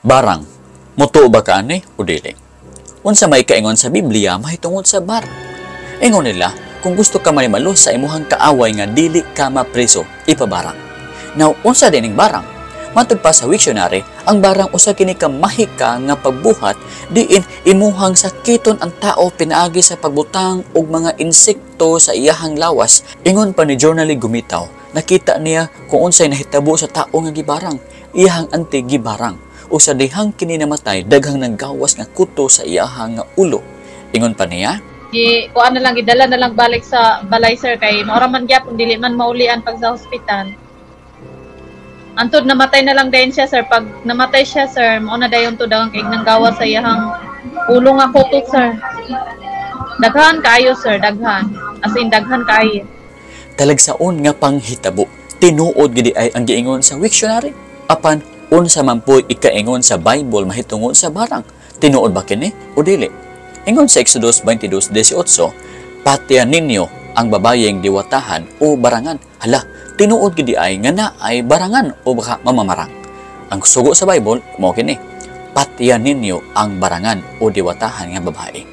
Barang, mutuo ba ka ani o dili? Unsa may kaingon sa Biblia mahitungod sa barang? Ingon nila, kung gusto ka manimalo sa imuhang kaaway nga dili ka mapreso, ipabarang. Now, unsa dining barang? Matod pa sa Wiktionary, ang barang usa kini ka mahika nga pagbuhat diin imuhang sakiton ang tao pinaagi sa pagbutang og mga insekto sa iyahang lawas. Ingon pa ni Journally Gumitaw, nakita niya kung unsay nahitabo sa tao nga gibarang. Iyahang ante gibarang. O sa dihang kini namatay, daghang nanggawas nga kuto sa iyahang nga ulo. Ingon pa niya, Gi kuan na lang, gidala na lang balik sa balay, sir, kay maura man gyapon, dili man maulian pag sa hospital. Antod namatay na lang dayon siya, sir. Pag namatay siya, sir, mao na dayon to daghang kay nang gawas sa iyahang ulo nga kuto, sir. Daghan kaayo, sir, daghan. As in daghan kaayo. Talagsaon nga panghitabo. Tinuod gidi ay ang giingon sa Wiktionary. Apan unsa man po'y ikaingon sa Bible mahitungod sa barang? Tinuod ba kini o dili? Ingon sa Exodus 22:18, "Patyan ninyo ang babayeng diwatahan o barangan." Hala, tinuod gidi ay nga naay barangan o baka mamamarang. Ang sugo sa Bible mao kini, patyan ninyo ang barangan o diwatahan nga babae.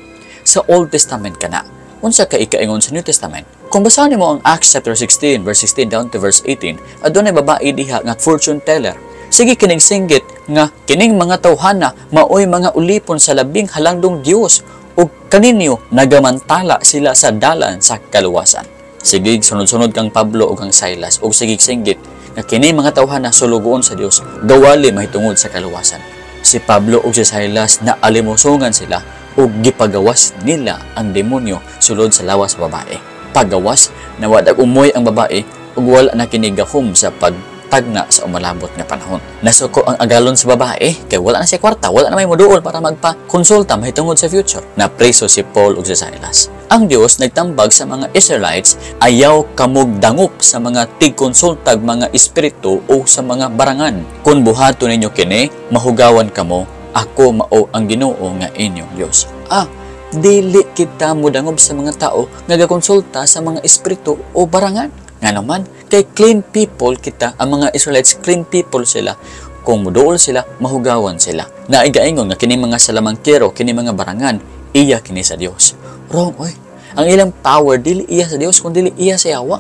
Sa Old Testament kana, unsa ka ikaingon sa New Testament? Kung basahan nimo ang Acts chapter 16 verse 16 down to verse 18, adunay babae diha nga fortune teller. Sige kining singgit nga kining mga tawhana maoy mga ulipon sa labing halangdong Dios ug kaninyo nagamantala sila sa dalan sa kaluwasan. Sige sunod-sunod kang Pablo ug kang Silas ug sige singgit nga kini mga tawhana sulugoon sa Dios, gawali mahitungod sa kaluwasan. Si Pablo ug si Silas na alimusongan sila ug gipagawas nila ang demonyo sulod sa lawas sa babae. Pagawas, nawadag umoy ang babae ug wala na kini gahom sa pagtagna sa umalabot nga panahon. Nasuko ang agalon sa babae kay wala na siya kwarta, wala na may moduol para magpa-konsulta mahitungod sa future. Napreso si Paul ug si Silas. Ang Dios nagtambag sa mga Israelites, ayaw kamog dangop sa mga tigkonsultag mga espiritu o sa mga barangan. Kung buhaton ninyo kini, mahugawan kamo, ako mao ang Ginoo nga inyong Dios. Ah, dili kita modangob sa mga tao nga gakonsulta sa mga espiritu o barangan. Nga naman, kay clean people kita, ang mga Israelites, clean people sila. Kung muduol sila, mahugawan sila. Naigaingon nga kini mga salamangkero, kini mga barangan, iya kini sa Dios. Wrong, oy. Ang ilang power, dili iya sa Dios, kung dili iya sa yawa.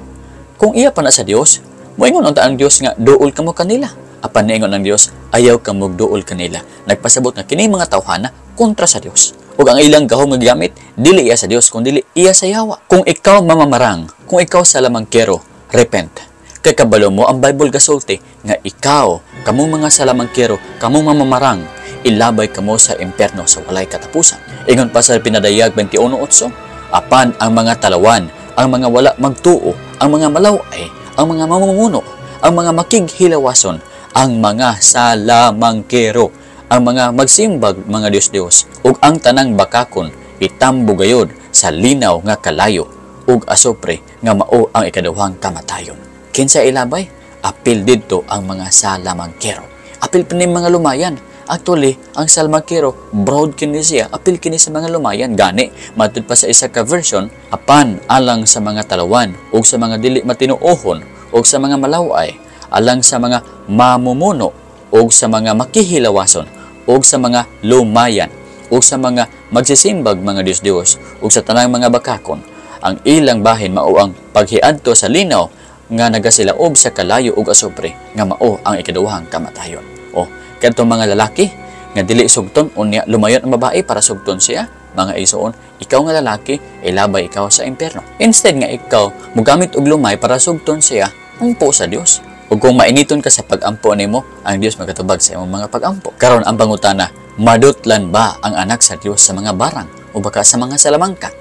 Kung iya pa na sa Dios, moingon unta ang Dios nga duol kamo kanila. Apan niingon ang Dios, ayaw kamo duol kanila. Nagpasabot nga kini mga tawhana kontra sa Dios. Ug ang ilang gahom nga gigamit, dili iya sa Dios, kun dili iya sa yawa. Kung ikaw mamamarang, kung ikaw salamangkero, repent. Kay kabalo mo ang Bible gasulti nga ikaw, kamong mga salamangkero, kamong mamamarang, ilabay kamo sa impierno sa walay katapusan. Ingon pa sa Pinadayag 21:8, apan ang mga talawan, ang mga wala magtuo, ang mga malaway, ang mga mamumuno, ang mga makighilawason, ang mga salamangkero, ang mga magsimbag mga Diyos-Diyos, ug ang tanang bakakon, itambo gayod sa linaw nga kalayo ug asupre nga mao ang ikaduhang kamatayon. Kinsa ilabay? Apil didto ang mga salamangkero. Apil pa ni mga lumayan. Actually, ang salamangkero, broad kini siya, apil kini sa mga lumayan. Gani, matud pa sa isa ka version, apan alang sa mga talawan ug sa mga dili matinuohon ug sa mga malaway, alang sa mga mamumuno ug sa mga makihilawason ug sa mga lumayan ug sa mga magsisimbag mga Diyos-Diyos ug sa tanang mga bakakon, ang ilang bahin mao ang paghiadto sa linaw nga nagasilaob sa kalayo ug asupre nga mao ang ikaduhang kamatayon. O kadtong mga lalaki nga dili sugton, unya lumayon ang babae para sugton siya, mga igsoon, ikaw nga lalaki ilabay ikaw sa impierno. Instead nga ikaw mogamit og lumay para sugton siya, ampo sa Dios. Ug kung mainiton ka sa pag-ampo nimo, ang Dios magatubag sa imong mga pag-ampo. Karon ang pangutana, madutlan ba ang anak sa Dios sa mga barang o baka sa mga salamangka?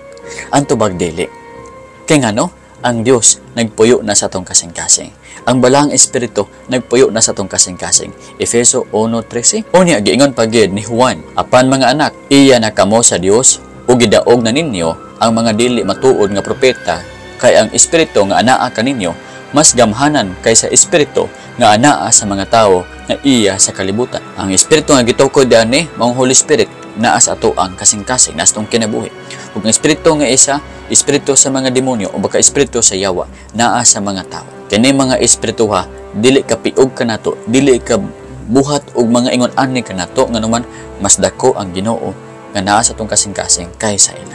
Ang tubag dili. Kay ngano, ang Dios nagpuyo na sa atong kasing-kasing. Ang Balaang Espiritu nagpuyo na sa atong kasing-kasing. Efeso 1:13. Unya giingon pa gid ni Juan, apan mga anak, iya na kamo sa Dios ug gidaog na ninyo ang mga dili matuod nga propeta, kay ang espiritu nga anaa kaninyo mas gamhanan kaysa espiritu nga anaa sa mga tawo nga iya sa kalibutan. Ang espiritu nga gitukod ani maong Holy Spirit naa sa ato ang kasing-kasing, naa sa atong kinabuhi. Ug ang espiritu nga isa, espiritu sa mga demonyo o baka espiritu sa yawa, naa sa mga tawo. Kini mga espiritu ha, dili ka piog kanato, dili ka Buhat og mga ingon ani kanato, nganuman mas dako ang Ginoo nga naa sa atong kasing-kasing kaysa ila.